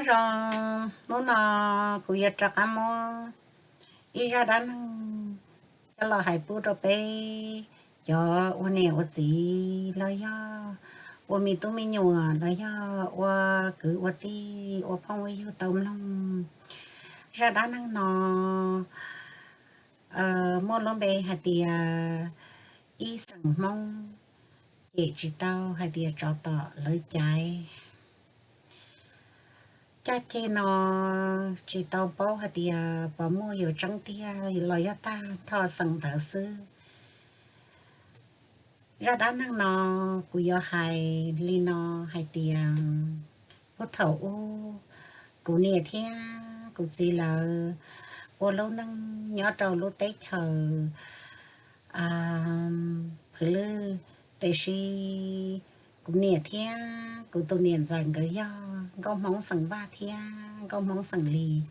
Nyob zoo, hnub no kuv yuav rov qab muab ib zaj dab neeg coj los hais pub rau peb cov ua niam ua txiv los yog ua me tub me nyuam los yog ua kwv ua tij ua phooj ua ywg tau mloog. Zaj dab neeg no muaj lub npe hais tias ib xeem Hmoob cem tsis tau hais tias tsov tom lawv caiv. Caj ceg no tsis tau paub hais tias puas muaj yuav tseeb tiag los yog tag nrho xeem ntawd xwb. Zaj dab neeg no kuv yuav hais li no hais tias, puag thaum ub kuv niam thiab kuv txiv lawv ua lub neej nyob rau lub teb chaws Phwv Lwj, tiam sis kuv niam thiab kuv tus niam ntxawm nkawd yog nkauj Hmoob xeem Vaj thiab nkauj Hmoob xeem Lis.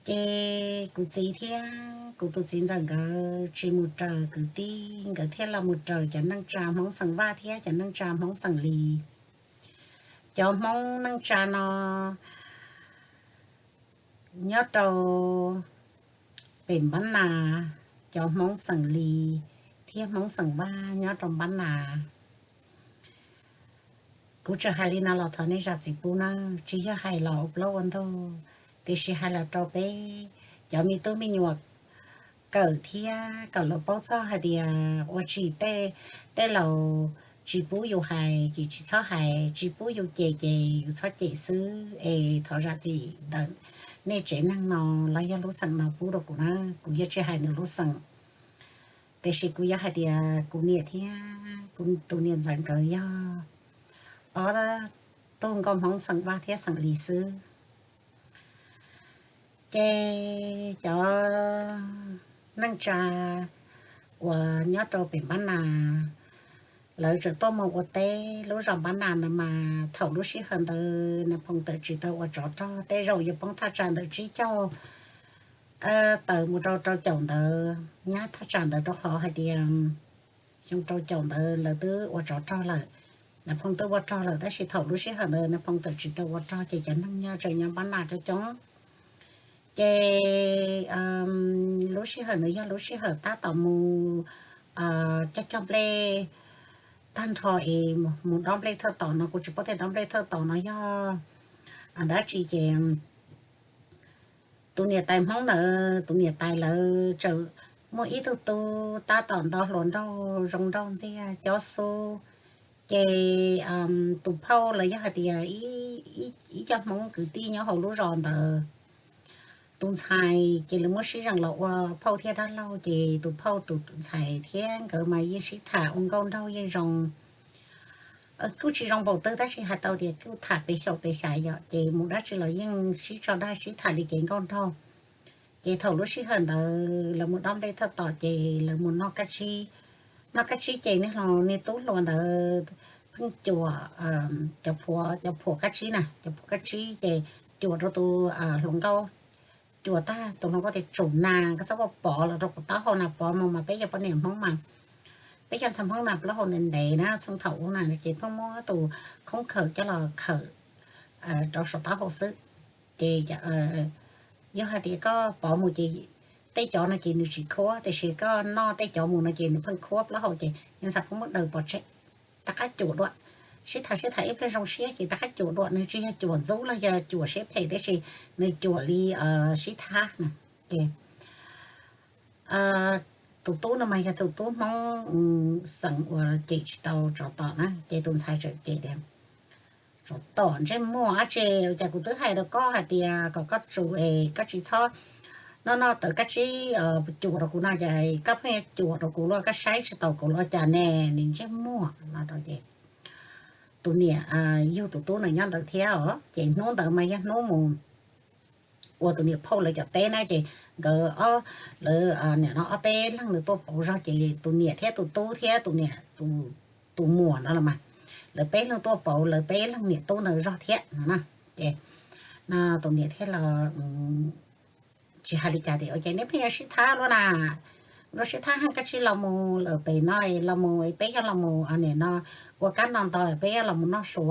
Ces kuv txiv thiab kuv tus txiv ntxawm nkawd tsis mus raws kwv tij, nkawd thiaj los mus raws cov neej tsa Hmoob xeem Vaj thiab cov neej tsa Hmoob xeem Lis. Cov Hmoob neej tsa no nyob rau pem Npab Nas, cov Hmoob xeem Lis thiab Hmoob xeem Vaj nyob rau Npab Nas. Kuv tseem hais li no los thov nej zam txim pub nawb, tsis yog hais los ua plaub ua ntug, tiam sis hais los rau peb cov me tub me nyuam kawm thiab kom lawv paub txog hais tias ua tsis tej, tej laus tsis pub yus hais ces tsis txhob hais, tsis pub yus cem ces yus txhob cem xwb es thov zam txim ntawm nej tsev neeg no los yog lub xeem no pub rau kuv na, kuv yuav tsis hais nws lub xeem. Tiam sis kuv yuav hais tias kuv niam thiab kuv tus niam ntxawm nkawd yog ob tug nkauj Hmoob xeem Vaj thiab xeem Lis xwb. Ces cov neej tsa uas nyob rau pem Npab Nas, lawv tseem tuaj mus ua teb lub zos Npab Nas no mas thaum lub sij hawm ntawd Nas Phoo tawm tsis tau ua tsov rog, tej zaum yuav poob thaj tsam ntawm tsib caug tawm mus rau rau caum ntawd, nyab thaj tsam ntawd rau qhov hais tias xyoo rau caum ntawd lawv twb ua tsov rog lawm, Nas Phoo twb ua rog lawm, tab sis thaum lub sij hawm ntawd Nas Phoo tawm tsis tau ua rog ces cov neeg nyob tseem nyob Npab Nas coob coob. Ces lub sij hawm ntawd yog lub sij hawm tab tom mus coj cog nplej tag nrho es mus dob nplej thawj tom no, kuv tsis paub tias dob nplej thawj tom no yog dab tsi ces tus niam tais Hmoob ntawd tus niam tais lawv tseem muaj ib tug tub tab tom nto hluas nraug zoo nraug ntxiag cob xub. Ces tus phauj los yog hais tias ib co Hmoob kwv tij nyob hauv lub zos ntawd, tus ntxhais ces lawv muab sib zeem los ua phauj thiab dab laug, ces tus phauj tus ntxhais thiab nkawd mas yeej sib tham ua nkauj nraug yeej zoo. Kuj tsis zoo npaum twg tab sis hais tau tias kuj tham pes xyaum pes xyais yom, ces mus dab tsi los yeej sib tso dag sib tham li kev nkauj nraug. Ces thaum lub sij hawm ntawd lawv mus dob nplej thawj tom ces lawv mus noj kab tsib. Noj kab tsib ces niag hluas niag tub hluas ntawd pheej cuam cov phuam, cov phuam kab tsib na, cov phuam kab tsib ces cuam rau tus hluas nkauj. Cuam tag tus hluas nkauj tias, tsum nas, koj txhob ua pov los rau kuv taub hau na, pov mus mas peb yog poj niam Hmoob mas, peb yog ntxhais Hmoob mas plaub hau ntev ntev na, txheej thaum ub na, ces pheej muab tus khoob khawm coj los khawm rau saum taub hau xwb. Ces yog hais tias koj pov mus ces tej cov no ces nws tsis khuab, tiam sis koj noj tej cov mus no ces nws pheej khuab plaub hau, ces yog ntxhais Hmoob muab daws pov tseg, rov qab cuam dua. Sib tham sib tham ib pliag zoo siab ces rov qab cuam dua, nws tsis yog cuam ntxub los yog cuam siab phem, tiam sis nws cuam li sib tham na. Ces tus tub no mas yog tus tub Hmoob xeem uas cem tsis tau tsov tom na, ces tus ntxhais txawm cem tias, tsov tom ntsej muag dab tsi, cas kuv twb hais rau koj hais tias kom koj tsum es koj tsis txhob noj noj tawv kab tsib cuam rau kuv no, cas koj pheej yuav cuam rau kuv los, koj saib tsis taus kuv los cas ne, niag ntsej muag no. Ces tus niam yug tus tub no nyob ntawd thiab os, ces hnub ntawd mas yog hnub mus ua tus niam phauj lawv cov teb na, ces nkawd ob, lawv nim no ob peb leeg nws tuaj pauv zog, ces tus niam thiab tus tub thiab tus niam, tus muam no los mas, lawv peb leeg tuaj pauv lawv peb leeg niam tub ntawd zog thiab no na. Ces no tus niam thiaj los tsis hais li cas tias, ua cas neb pheej yuav sib thab luaj na, ua sib thab heev, kab tsib los mus lawm pem no, los mus peb yog los mus nim no ua kab no nto, peb yog los mus noj su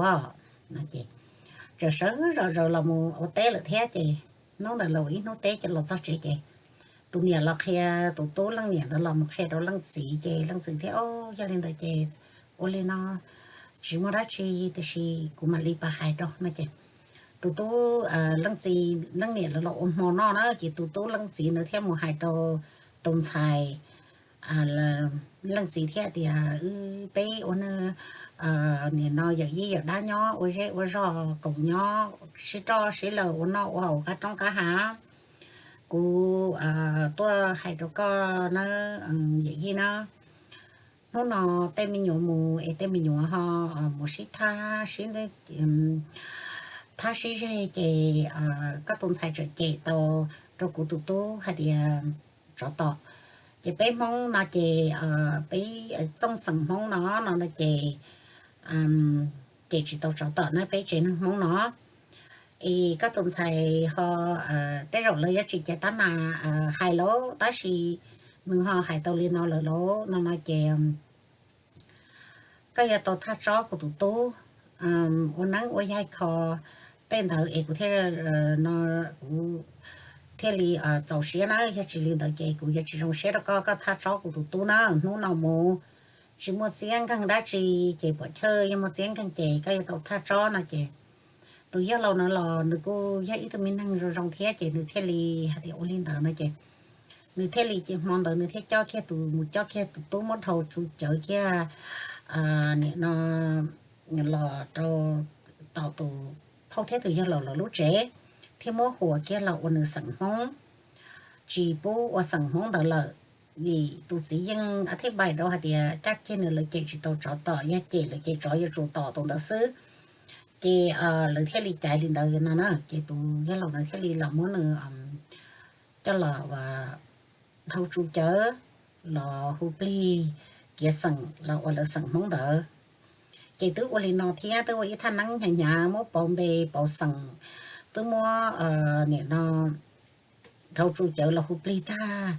no ces sawv sawv zom zaws los mus ua teb lawm thiab ces hnub ntawd los ib hnub teb ces los txog tsev ces tus niam los qhia, tus tub leej niam ntawd los mus qhia rau leej txiv ces leej txiv thiaj, Auj, yog li ntawd ces ua li no tsis muaj dab tsi, tiam sis kuv mam li pab hais rau no ces tus tub, leej txiv leej niam lawv los ua hmo noj na ces tus tub leej txiv ntawd thiaj mus hais rau tus ntxhais leej txiv thiab tias, Wb peb ua nim no yawm yij yawm dab nyob ua zej ua zog koom nyob sib roj sib laws ua noj ua haus qab roob qab hav. Kuv tuaj hais rau koj na, yawm yij na, hnub no tej me nyuam mus es tej me nyuam ho mus sib thab sib thab sib zeg ces koj tus ntxhais tseem cem tau rau kuv tus tub hais tias tsov tom. Ces peb Hmoob no ces peb txooj xeem Hmoob no no no ces cem tsis tau tsov tom na peb tsev neeg Hmoob no. Es koj tus ntxhais ho, tej zaum lawv yuav tsis cia tab nas hais lawm tab sis nws ho hais tau li no lawm lauj no no ces koj yuav tau thaj tsob kuv tus tub ua neeb ua yaig kho tej ntawd es kuv thiaj, no kuv thiaj li txaus siab na, yog tsis li ntawd ces kuv yuav tsis zoo siab rau koj, koj thaj tsob kuv tus tub na. Hnub no mus tsis muaj txiab nkeeg dab tsi ces puam chawj, yog muaj txiab nkeeg ces koj yuav tau thaj tsob no ces tus yawg laus na los nws kuj yog ib tug me neeg zoo zoo thiab ces nws thiaj li hais tias ua li ntawd no ces nws thiaj li ces hmo ntawd nws thiaj coj kiag tus mus coj kiag tus tub muab dhau tsu cawv kiag nim no los rau tom tus phauj thiab tus yawg laus lawv lub tsev thiab muab hua kiag los ua nws xeem Hmoob, tsis pub ua xeem Hmoob ntawd lawm. Vim tus txiv yeej a thiaj npaim rau hais tias caj ceg nws lawv cem tsis tau tsov tom, yog cem lawv ces tsov yuav tsum tom tus ntawd xwb. Ces lawv thiaj li caiv li ntawd no na ces tus yawg laus na thiaj li los muab nws coj los dhau tsu cawv los hu plig kiav xeem los ua lawv xeem Hmoob ntawd. Ces twb ua li no thiab twb ua ib thaj neeb hnyav hnyav muab pauv npe pauv xeem, twb muab nim no dhau tsu cawv los hu plig tag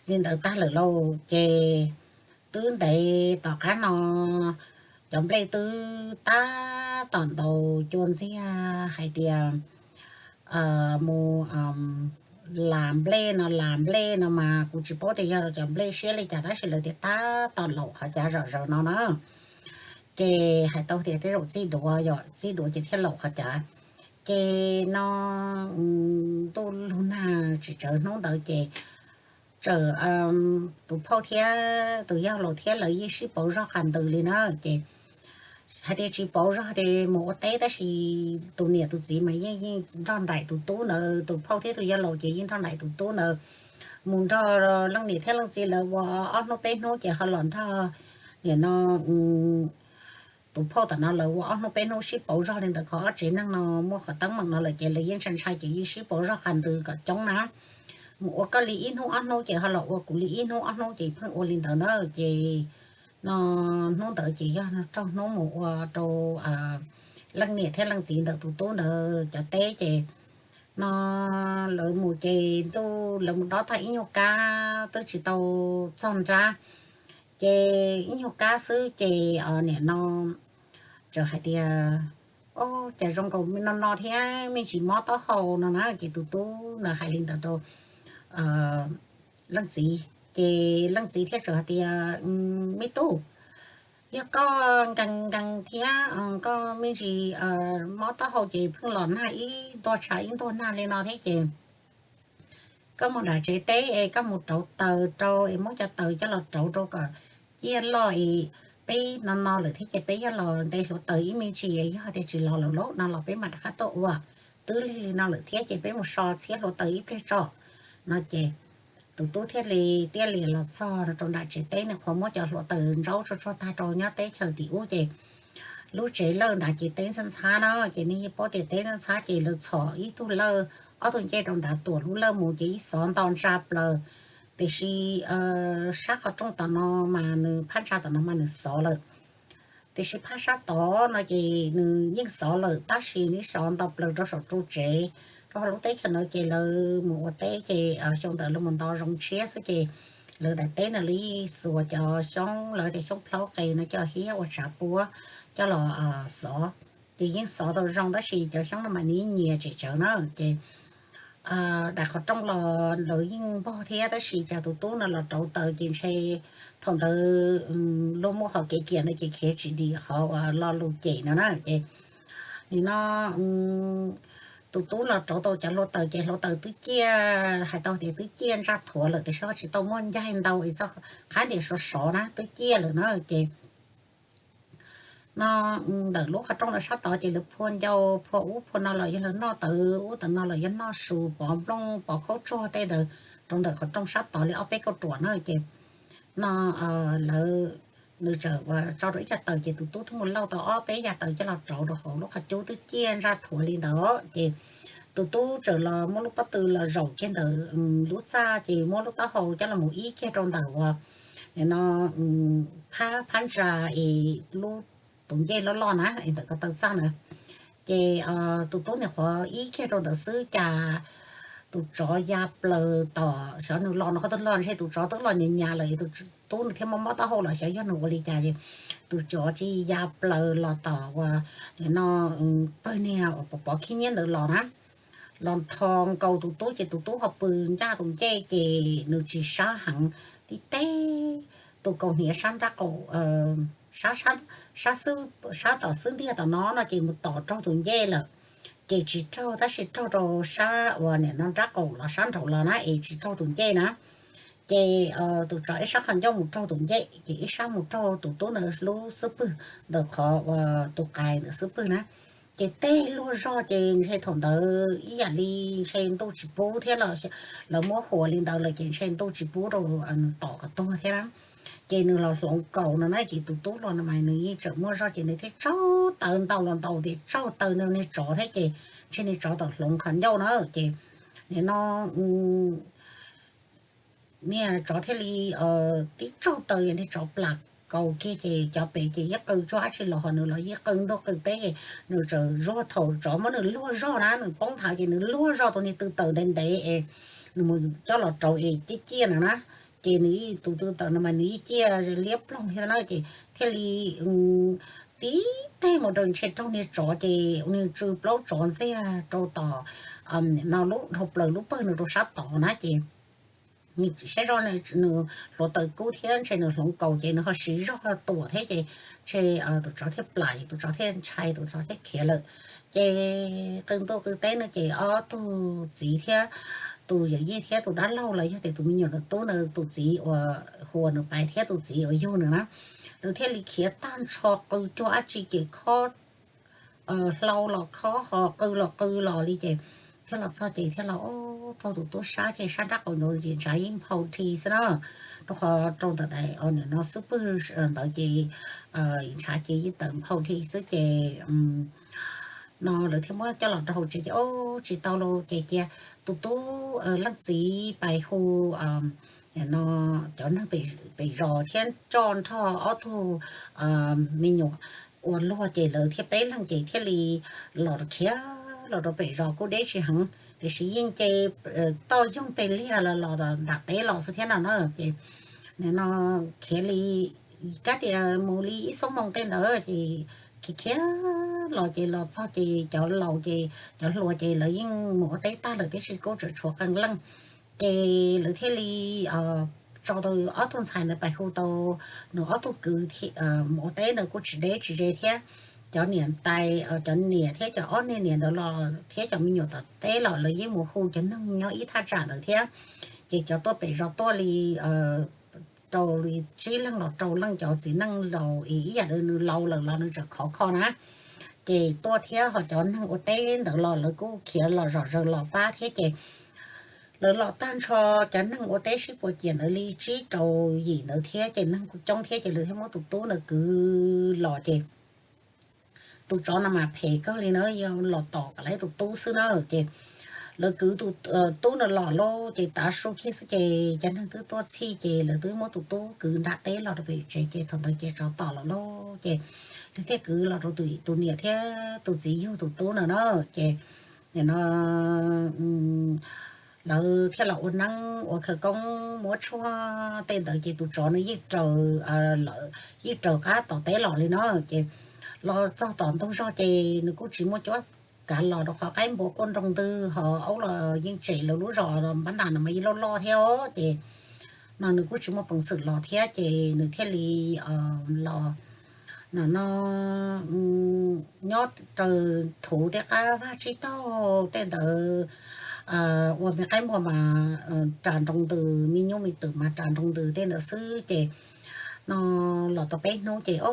li ntawd tag lawm lauj ces twb ntev tom qab no cov nplej twb tab tom ntaus cua ntxiag hais tias mus las nplej no las nplej no mas kuv tsis paub tias yog cov nplej siab li cas tab sis lawv tias tab tom laum qhov cav zom zaws no na. Ces hais tau tias tej zaum txij duav, yog txij duav ces thiaj laum qhov cav. Ces no ntuj lug nag tsis tsawg hnub ntawd ces txawm tus phauj thiab tus yawg laus thiab lawv yeej sib pauv zog qas ntws li na. Ces hais tias tsis pauv zog tias mus ua teb tab sis tus niam tus txiv mas yeej yeej nrog nraim tus tub ntawd, tus phauj thiab tus yawg laus ces yeej nrog nraim tus tub ntawd mus nrog leej niam thiab leej txiv lawv ua ob hnub peb hnub ces ho los nrog nim no tus phauj tam no lawv ua ob hnub peb hnub sib pauv zog li ntawd kom ob tsev neeg no muaj qhov teeb meem no lawm ces lawv yeej ntshai ntshai ces yeej sib pauv zog qas ntws kom coob na. Mus ua koj li ib hnub ob hnub ces ho los ua kuv li ib hnub ob hnub ces pheej ua li ntawd na. Ces no hnub ntawd ces yog raug hnub mus ua rau leej niam thiab leej txiv ntawm tus tub ntawd cov teb ces no lawv mus ces ntuj lawv mus dob tag ib nyuag kab twb tsis tau txog nrab ces ib nyuag kab xwb ces nim no txawm hais tias, Au, cas zoo nkaus no no thiab me ntsis mob taub hau no na. Ces tus tub ntawd hais li ntawd rau leej txiv ces leej txiv thiaj txawm hais tias, Me tub, yog koj nkees nkees thiab koj me ntsis mob taub hau ces pheej los nag ib ntuag tshav ib ntuag nag li no thiab ces koj mus nram tsev teb es koj mus rauv taws rau es muab cov taws coj los rauv rau kom ciaj loj es peb no no lawm thiab ces peb yog los nte hluav taws ib me ntsis, yog tias tsis los lawm lauj no los peb mam rov qab tuaj ua. Twb lig li no lawm thiab ces peb mus so txhiab hluav taws ib pliag tso no ces tus tub thiaj li tiaj li los txog rau nram tsev teb, nws qhuav muab cov hluav taws ntsaub tsuag tsuag tag rau nyob teb chaws tim ub ces lub tsev lawj nrad ces teb ntxhab ntxhab na. Ces nej yeej paub tias teb ntxhab ntxhab ces lawv txhom ib tug lawj ob tug ncej rau nrad tuam lub lawj mus ces yeej xov nto ntsa plaws. Tiam sis sab qhov rooj tom no mas nws phab ntsa tom no mas nws xov lawm, tiam sis phab sab tod no ces nws yeej xov lawm tab sis nws xov nto plaws rau saum ru tsev. Rau lub teb chaws no ces lawv mus ua teb ces xyoo ntawd lawv mus nto zoo tshiab xwb ces lawv daim teb no lawv yeej xuas cov xyoob, lawv tias xyoob plaub qe no coj los hiab ua tsav puab coj los xov. yeej xov tau zoo tab sis cov xyoob no mas nws yeej nyias tsem tsawv na ces daim qhov rooj los lawv yeej npog thiab tab sis cas tus tub no los rauv taws ces ntshe thaum ntawd luag muaj qhov kev kiam ntawd ces khiav tsis dim qhov uas lo lus cem no na ces nim no tus tub los rauv tau cov hluav taws ces hluav taws twb ciaj, hais tau tias twb ciaj ntsaj thuav lawm tiam sis ho tsis tau muaj ncaig ntau es txog qhab ntias sov sov na twb ciaj lawm na ces no ntawm lub qhov rooj no sab tod ces lawv phua ncau phua ub phua no los yog lawv noj tawv ub tawv no los yog noj su pov nplooj pov khaub tsuag tej ntawd rau ntawm qhov rooj sab tod li ob peb kauj ruam na ces no lawv nws txawm tso rau ib co taws ces tus tub twb mus lauj tau ob peb yam taws coj los rauv rau hauv lub qhov cub twb ciaj ntsaj thuav li ntawd ces tus tub txawm los muab lub pob tw los zaum kiag ntawm lub txaj ces muab lub taub hau coj los mus ib kiag rau ntawm uas no phab phab ntsa es lub tus ncej loj loj na es ntawm ko taw txaj na ces tus tub niam qhuav ib kiag rau ntawd xwb cas tus tsov ya plaws tom, xyov nws los no qhov twg los ntshe tus tsov twb los nyas nyas lawm es tus tub nws thiaj mob mob taub hau los xyov yog nws ua li cas es tus tsov tsis ya plaws los tom uas no pawg niag uas pov pov khib nyiab ntawd los na los ntho nkaus tus tub ces tus tub ho pw ncaj tus ncej ces nws tsis sab heev, tib teb tus kaus hniav sab nrab qaum sab tom xwb ntiag tom no no ces mus tom raug tus ncej lawm ces tsis raug tab sis raug rau sab uas nim no nrab qaum los sab nraum los na es tsis raug tus ncej na ces tus tsov ib sab qhov ncauj mus raug tus ncej ces ib sab mus raug tus tub ntawd lub xub pwg ntawm qhov uas tus qais ntawm xub pwg na ces tej luag zog ces ntshe thaum ntawd ib yam li ntshe ntuj tsis pub thiab los lawv muab huas li ntawd lawm ces ntshe ntuj tsis pub rau nws tom kom tuag thiab na ces nws los hloov kaus no na ces tus tub los no mas nws yeej tseem muaj zog ces nws thiaj tsaug taws ntaus los ntaus tias tsaug taws niag tsov thiab ces ntshe niag tsov tawm hloov qhov ncauj na ces nim no niag tsov thiaj li tib tsaug taws niag tsov plam kaus kiag ces cov pem ces yeej qw cuag dab tsi los ho nws los yeej qw ntuj qw teb ces nws txawm zuag thaum tsov muab nws luag zog na nws poob nthav ces nws luag zog tus niag tw taws ntev ntev es nws mus coj los rauv es ciaj ciaj no na ces nws tus tw taws no mas nws yeej ciaj liab ploog thiab na ces thiaj li tib teg mus rau ntshe raug niag tsov ces nws tsw plaub tsov ntxiag rau tom no lub dhau plaws lub pawg nws rau sab tod na ces nws saib zoj nws hluav taws kub thiab ntshe nws hloov kaus ces nws ho siv zog tuam thiab ces ntshe tus tsov thiaj plam ces tus tsov thiaj ntshai tus tsov thiaj khiav lawm ces qw ntuj qw teb no ces ob tug txiv thiab tus yawm yij thiab tus dab laug los yog tias tus me nyuam nws tub na tus txiv uas huas nws pais thiab tus txiv uas yug nws na lawv thiaj li khiav tag nrho qw cuag dab tsi ces khob hlau los khob ho qw los qw los li ces thiaj los txog ces thiaj los raug tus tub sab ces sab nrab qaum ntawd ces ntshav yeej nphau dhi xwb na rau qhov rau ntawm daim no xub pwg ntawd ces ntshav ces yeej tawm nphau dhi xwb ces no lawv thiaj muab coj los rau hauv tsev ces o tsis tau los ces cia tus tub leej txiv pais hu no cov neeg pem zos thiab coj nrog ob tug me nyuam ua luag ces lawv thiaj peb leeg ces thiaj li los khiav los rau pem zos kuj deb tsis heev tiam sis yeej ces toj yoog pes liag los los nram teb los xwb thiab no na ces nim no khiav li kab tias mus li ib xuab moos tej ntawd ces khiav khiav los ces los txog ces cov laus ces cov hluas ces lawv yeej mus ua teb tag lawm tiam sis kuj tseem tshuav qee leej ces lawv thiaj li tso tau ob tug ntxhais ntawd pais hu tau nws ob tug kwv mus ua teb ntawd kuj tsis deb tsis ze thiab cov niam tais cov niam thiab cov ob niag niam ntawd los thiab cov me nyuam tom teb los lawv yeej mus hu cov neeg nyob ib thaj tsam ntawd thiab ces cov tuaj pem zos tuaj li rau li tsib leeg los rau leej cov txiv neej laus es ib yam li nws laus lawm los nws tseem khov kho na ces tuaj thiab ho cov neeg ua teb ntawd los lawv kuj khiav los zom zaws los pab thiab ces lawv los tag nrho cov neeg ua teb sib puas ciam ntawd li tsib rau yim ntawd thiab ces neeg kuj coob thiab ces lawv thiaj muab tus tub ntawd kwv los ces tus tsov no mas phem kawg li na yog los tom kom lawv tus tub xwb na ces lawv kwv tus tub no los lauj ces tav su kiag xwb ces cov neeg twb tuaj txhij ces lawv twb muab tus tub kwv nram teb los rau pem tsev ces thaum ntawd ces tsov tom los lauj ces lawv thiaj kwv los rau tus niam thiab tus txiv yug tus tub no na ces nim no lawv thiaj los ua neeb ua khawv koob muab tshuaj tej ntawd ces tus tsov no yeej raws, yeej raws qab tom teb los li no ces los txog tom ntug zos ces nws kuj tsis muaj cuab kav los rau qhov qaib npua quaj nroo ntws ho aub los yeej tsem lawv lub zos npab nram no mas yeej loj loj thiab os. Ces no nws kuj tsis muaj peev xwm los thiab ces nws thiaj li los no nyob raws thuv tej qab vaj tsib taug tej ntawd ua me qaib npua mas ras nroo ntws, me nyuj me twm mas ras nroo ntws tej ntawd xwb ces no los tau peb hnub ces o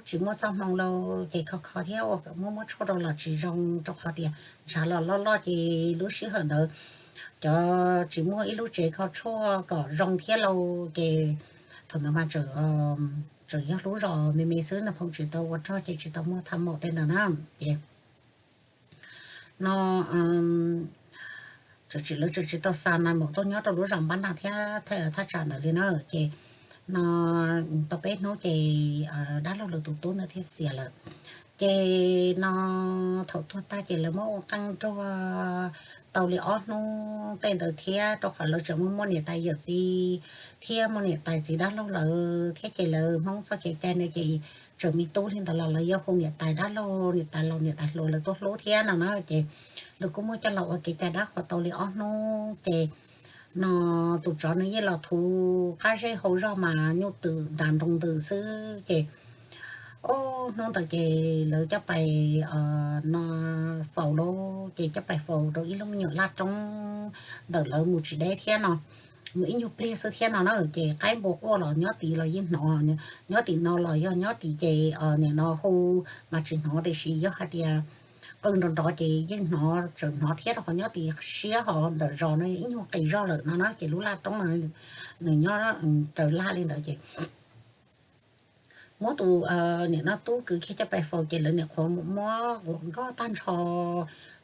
tsis muaj txoj hmoo lauj ces kho kho thiab ua muab muab tshuaj rau los tsis zoo rau qhov tias ntshav los loj loj ces lub sij hawm ntawd cov tsis muaj ib lub tsev kho tshuaj kom zoo thiab lauj ces thaum ntawd mas tseem yog lub zos me me xwb no, phooj tsis tau ua rog ces tsis tau muaj thaj maum tej ntawd na ces no tsis lawv tsis tau xa na maum tuaj nyob rau lub zos npab nag thiab thaj tsam ntawd li na ces no tau peb hnub ces dab laug lawv tus tub no thiaj xiam lawm ces no thaum tuag tag ces lawv muab ua qeej nruag tau li ob hnub tej ntawd thiab rau qhov lawv tseem muaj muaj niam tais yawm txiv thiab muaj niam tais txiv dab laug lawm thiab ces lawv Hmoob txoj kev cai no ces tseem me tub li ntawd los lawv yuav hu niam tais dab laug niam tais laus niam tais hluas lawv tuaj hlub thiab no na ces lawv kuj muab coj los ua kev cai dab qhuas tau li ob hnub ces no tus tsov nws yeej los thuv qab zej hauv zog mas nyuj twm nras nroo ntws xwb ces o hnub ntawd ces lawv coj pais no faus lauj ces coj pais faus rau ib lub me nyuam laj roob ntawm lawv mus tsis deb thiab no mus ib nyuag pliag xwb thiab no na ces qaib npua quaj los nyob tid los yeej hnov, nyob tim no los yog nyob tid ces nim no hu mas tsis hnov tiam sis yog hais tias qw nrov nrov ces yeej hnov tseem hnov thiab rau qhov nyob tid siab ho ntawm zos no ib nyuag qis zog lawm no na ces lub laj roob no nws nyob raws laj li ntawd ces muab tus nim no tub kwv kiag coj pais faus ces lawv nim qhuav muab quas nkoj tag nrho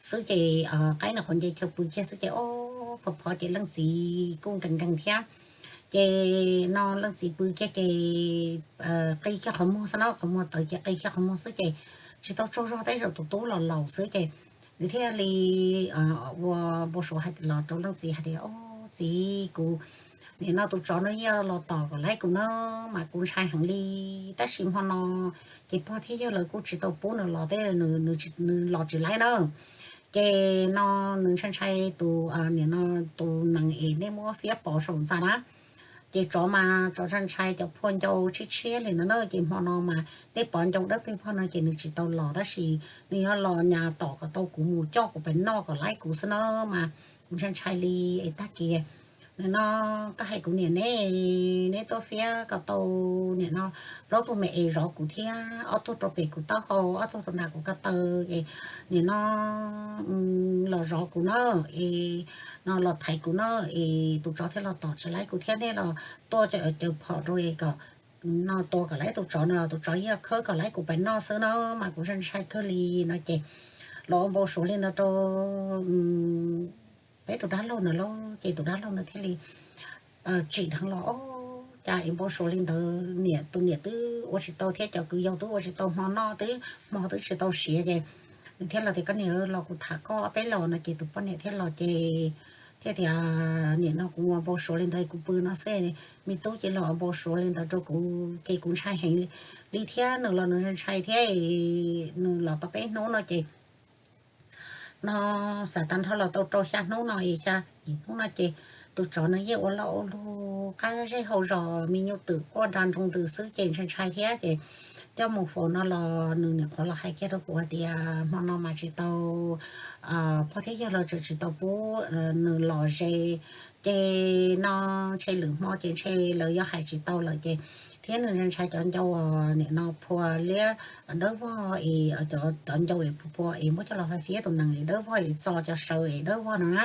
xwb ces qaib nim qhuav nce chaw pw kiag xwb ces o phov phov ces leej txiv kuj nkees nkees thiab ces no leej txiv pw kiag ces qi kiag qhov muag xwb na, qhov muag tawv ces qi kiag qhov muag xwb ces tsis tau tsaug zog tej zaum tus tub los laus xwb ces nws thiaj li ua npau suav hais los rau leej txiv hais tias o txiv, kuv nim no tus tsov no yog los tom kom laib kuv na mas kuv ntshai heev li tab sis hmo no ces pog thiab yawg lawv kuj tsis tau pub nws los tej, nws los tsis laib na ces no nws ntshai ntshai tus nim no tus nees es nej muab fiab pov saum ntxa na ces tsov mas tsov ntshai ntshai cov phua ncau tshiab tshiab li ntawd na ces hmo no mas nej pov ncau dawb peg pog no ces nws tsis tau los tab sis nws yog los nyas tom kom tau kuv mus coj kuv pem noj kom laib kuv xwb na mas kuv ntshai ntshai li es tag kis nim no koj hais kuv niam neb, neb tuaj fiab kom tau nim no plaub tug me es zov kuv thiab ob tug rau pem kuv taub hau ob tug rau nram kuv ko taw es nim no los zov kuv na es no los thaiv kuv na es tus tsov thiaj los tom tsis laib kuv thiab nej los tuaj caws phom rau es kom no tua kom laib tus tsov no tus tsov yog khawb kom laib kuv pem noj xwb na mas kuv ntshai ntshai kawg li no ces los ua npau suav li ntawd rau peb tus dab laug na lauj ces tus dab laug na thiaj li tsim dheev los o cas es npau suav li ntawd niam, tus niam twb ua tsis tau thiab cov kwv yau twb ua tsis tau hmo noj twb hmo twb tsis tau siav ces nws thiaj los tias koj niam los kuv tham koj ob peb los no ces tus poj niam thiaj los ces thiaj tias nim no kuv ua npau suav li ntawd kuv pw no xwb me tub ces los ua npau suav li ntawd rau kuv ces kuv ntshai heev li thiab nws los nws ntshai thiab nws los tau peb hnub no ces no xav tag nrho los tau rau xya hnub no es xya yim hnub no ces tus tsov no yeej ua loj ua lug qab zej hauv zos me nyuj twm quaj nra nroo ntws xwb ces ntshai ntshai thiab ces coj mus faus no los nws nim qhuav los hais kiag rau kuv hais tias hmo no mas tsis tau, pog thiab yawg lawv tseem tsis tau pub nws los ze ces no ntshe lwm hmo ces ntshe lawv yuav hais tsis tau lawm ces thiab nws ntshai cov ncau nim no phua liab dawb vog es cov ncau es phua es muab coj los faj fiab tus nees es dawb vog es txo cov saw es dawb vog no na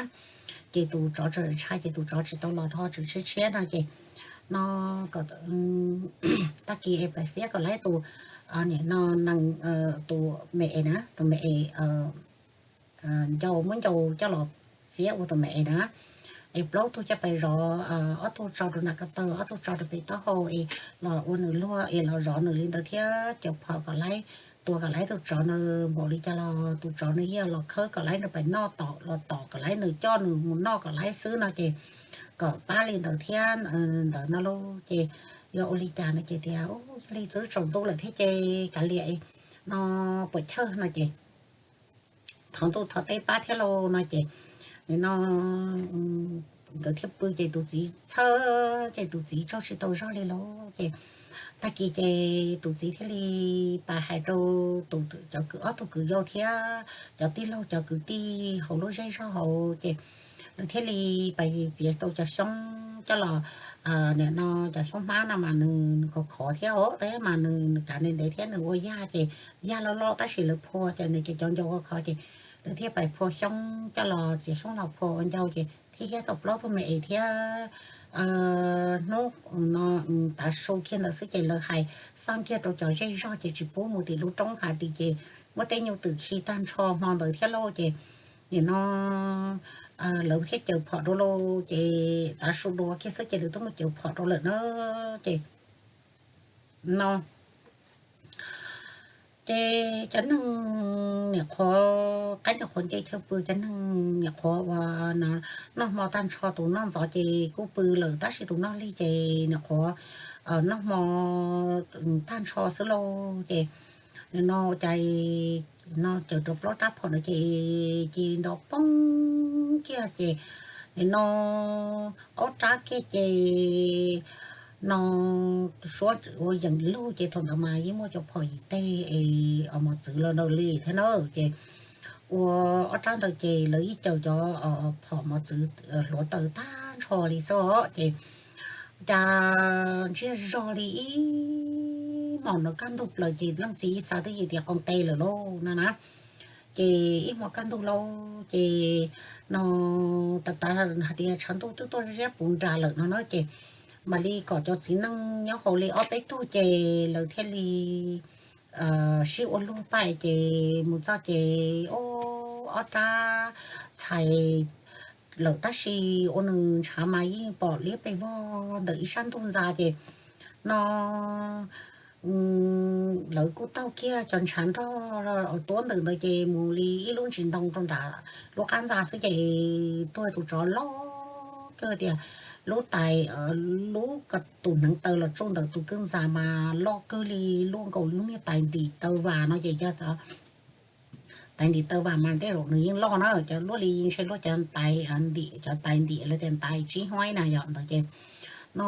ces tus tsov tseem ntshai ces tus tsov tsis tau los rho tseem tshiab tshiab no ces no kom tag kis es pais fiab kom laib tus nim no nees, tus me es na, tus me es ncau muab ncau coj los fiab ua tus me es na es plaub tug coj pais zov, ob tug tso rau nram ko taw ob tug tso rau pem taub hau es los ua nws luag es los zov nws li ntawd thiab caws phom kom laib, tua kom laib tus tsov na npaum li cas los tus tsov nws yeej los khawb kom laib nws pais noj, tom los tom kom laib nws coj nws mus noj kom laib xwb no ces kom pab li ntawd thiab ntawd no lauj ces yog ua li cas no ces tias yog li twb tsaus ntuj lawm thiab ces kav liam no puas chawj no ces thov ntuj thov teb pab thiab lauj no ces nim no nkawd thiaj pw ces tus txiv txhawj ces tus txiv tsaug tsis tau zog li lauj ces tag kis ces tus txiv thiaj li pab hais rau cov ob tug kwv yau thiab cov tij laug cov kwv tij hauv lub zej zog hauv ces lawv thiaj li pab txiav tau cov xyoob coj los, nim no cov xyoob hmab no mas nws khov khov thiab os, tab mas nws kav ntev ntev thiab nws ua yaj ces yaj loj loj tab sis lawv phua ces nws ces cov ncau khov khov ces lawv thiaj pab phua xyoob coj los txiav xyoob los phua ua ncau ces thiaj hiab tau plaub tug me es thiab hnub no tav su kiag ntawd xwb ces lawv hais xaj kiag rau cov zej zog ces tsis pub mus tim lub roob hav tid ces muab tej nyuj twm khi tag nrho hmo ntawd thiab lauj ces nim no lawv thiaj caws phom rau lauj ces tav su dua kiag xwb ces lawv twb mus caws phom rau lawm na ces no ces cov neeg niam qhuav qaib niam qhuav nce chaw pw cov neeg niam qhuav uas noj hmo tag nrho tus noj ntxov ces kuj pw lawm tab sis tus noj lig ces niam qhuav noj hmo tag nrho xwb lauj ces nim no cas no caws rau plaub rab phom no ces ces nrov poob kiag ces nim no ob rab kiag ces no suab ua yeem lug ces thaum ntawd mas yeej muaj cov phom yim teg es mos txwv los ntawd li thiab na ces ua ob rab ntawd ces lawv yeej caws cov phom mos txwv hluav taws tag nrho li xwb os ces cas ntsiag zog li ib hmos no kaj ntug plaws ces leej txiv ib xav twb yim tias qau nqe lawm lauj no na ces ib hmo kaj ntug lauj ces no tas tas hais tias tshav ntuj twb tuaj ziab puv nras lawm no na ces mam li kom cov txiv neej nyob hauv li ob peb tug ces lawv thiaj li sib ua luag paj ces mus txog ces ob rab txhais lawm tab sis ua nws ntshav mas yeej pom liab pes vog ntawm ib sab ntug ntxa ces no lawv kuj taug kiag cov ntshav nrog tuab ntawm ntawd ces mus li ib lub ntsis ntoo rau nram lub qab ntxa xwb ces tuag tus tsov loj kawg tias lub tais lub tus hneev taw los tsuj ntawm tus kwj ntxa mas loj kawg li luaj nkaus lub niag tais ntim taw vas no ces cov tais ntim taw vas mas tej zaum nws yeej loj na cov luaj li ntshe luaj cov tais ntim cov tais ntim lawv tias tais tsib huaib na yom ntawd ces no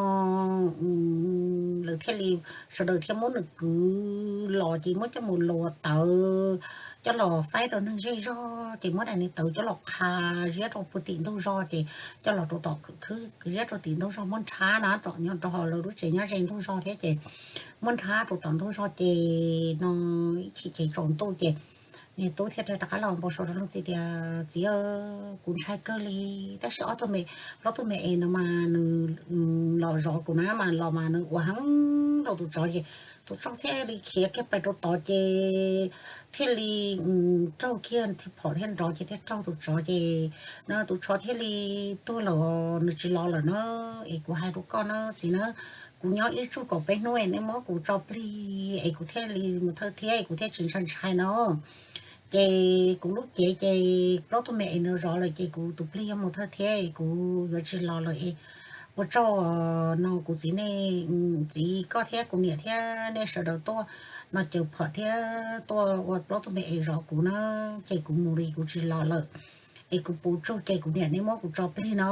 lawv thiaj li sawv daws thiaj muab nws kwv los ces muab coj mus luas tawv coj los faib rau neeg zej zog ces muab daim niag tawv coj los qha ziab rau puag tim ntug zog ces coj los rau tom khwb ziab rau tim ntug zog muab nrhab na tom nyob rau hauv lawv lub tsev nyob ze ntug zog thiab ces muab nrhab rau tom ntug zog ces no ib chim ces tsaus ntuj ces niag tub thiaj rov qab los npau suav rau leej txiv tias txiv, kuv ntshai kawg li tab sis ob tug me, plaub tug me es no mas nws los zov kuv na mas los mas nws ua heev rau tus tsov ces tus tsov thiaj li khiav kiag pais rau tod ces thiaj li raug kiag phom thiab nrov ces thiaj raug tus tsov ces no tus tsov thiaj li tuag lawm nws tsis los lawm na. Es kuv hais rau koj na txiv na, kuv nyob ib tsug kaum peb hnub es nej muab kuv tso plig es kuv thiaj li mus thawj thiab es kuv thiaj tsis ntshai ntshai no. Ces kuv lub cev ces plaub tug me es no zov lawm ces kuv tus plig yuav mus thawj thiab es kuv yuav tsis los lawm es ua tsaug no kuv txiv nej, txiv koj thiab kuv niam thiab nej sawv daws tuaj no caws phom thiab tuaj ua plaub tug me es zov kuv na, ces kuv mus li kuv tsis los lawm es kuv puv tsug ces kuv niam nej muab kuv tso plig no.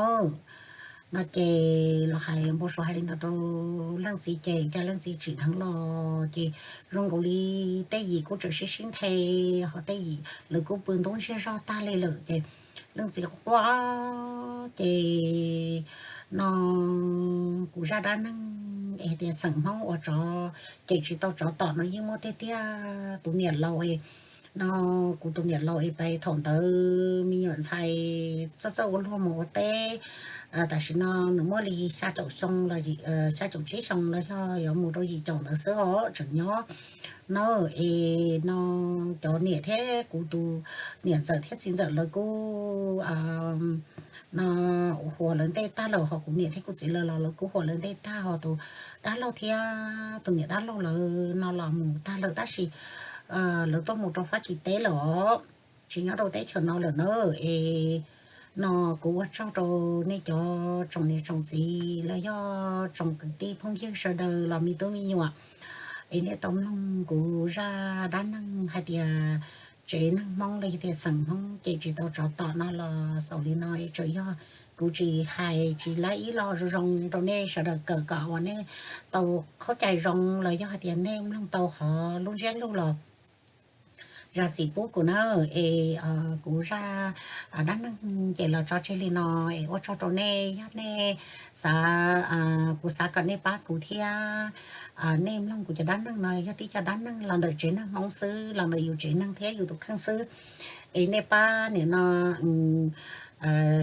No ces los hais npau suav hais li ntawd rau leej txiv ces cas leej txiv tsim dheev los ces zoo nkaus li tej yim kuj tseem sib sib nthe, ho tej yim lawv kuj pw ntub ntsiag zog tag li lawm ces leej txiv quaj ces no kuv zaj dab neeg es tias xeem Hmoob ua tsov cem tsis tau tsov tom no yeej muaj tiag tiag. Tus niam laus no, kuv tus niam laus es pais thaum ntawd me nyuam ntxhais txawj txawj ua luag mus ua teb, tam sim no nws muaj li xya caum xyoo los xya caum tsib xyoo los yog yuav mus rau yim caum ntawd xwb os tseem nyob na. Es no cov niam thiab kuv tus niam ntxawm thiab txiv ntxawm lawv kuj no huas lawv ntej tag lawm ho kuv niam thiab kuv txiv lawv los lawv kuj huas lawv ntej tag ho tus dab laug thiab tus niam dab laug lawv no los mus tag lawm tab sis lawv tuaj mus rau Fab Kis teb lawm os, tsis nyob rau teb chaws no lawm na. Es no kuv ua tsaug rau nej cov tsoom niam tsoom txiv los yog tsoom kwv tij phooj ywg sawv daws los me tub me nyuam Es nej tau mloog kuv zaj dab neeg hais tias tsev neeg Hmoob los yog tias xeem Hmoob ces tsis tau tsov tom no los xaus li no. Es tsuas yog kuv tsis hais tsis laib ib lo zoo zoo rau nej sawv daws kawm kom uas nej tau khaub cai zoo los yog hais tias nej mloog tau hov lub ntsiab lus los zam txim pub kuv na. Es kuv zaj dab neeg ces los tso tseg li no. Es ua tsaug rau nej, yog nej xav, kuv xav kom nej pab kuv thiab, nej mloog kuv cov dab neeg no yog tib co dab neeg los ntawm tsev neeg Hmoob xwb, los ntawm yus tsev neeg thiab yus tus kheej xwb. Es nej pab nim no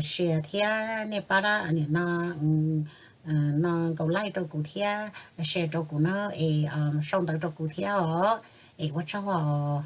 share thiab nej pab nim no no nkaus like rau kuv thiab share rau kuv na, es sau ntawv rau kuv thiab os. Es ua tsaug os.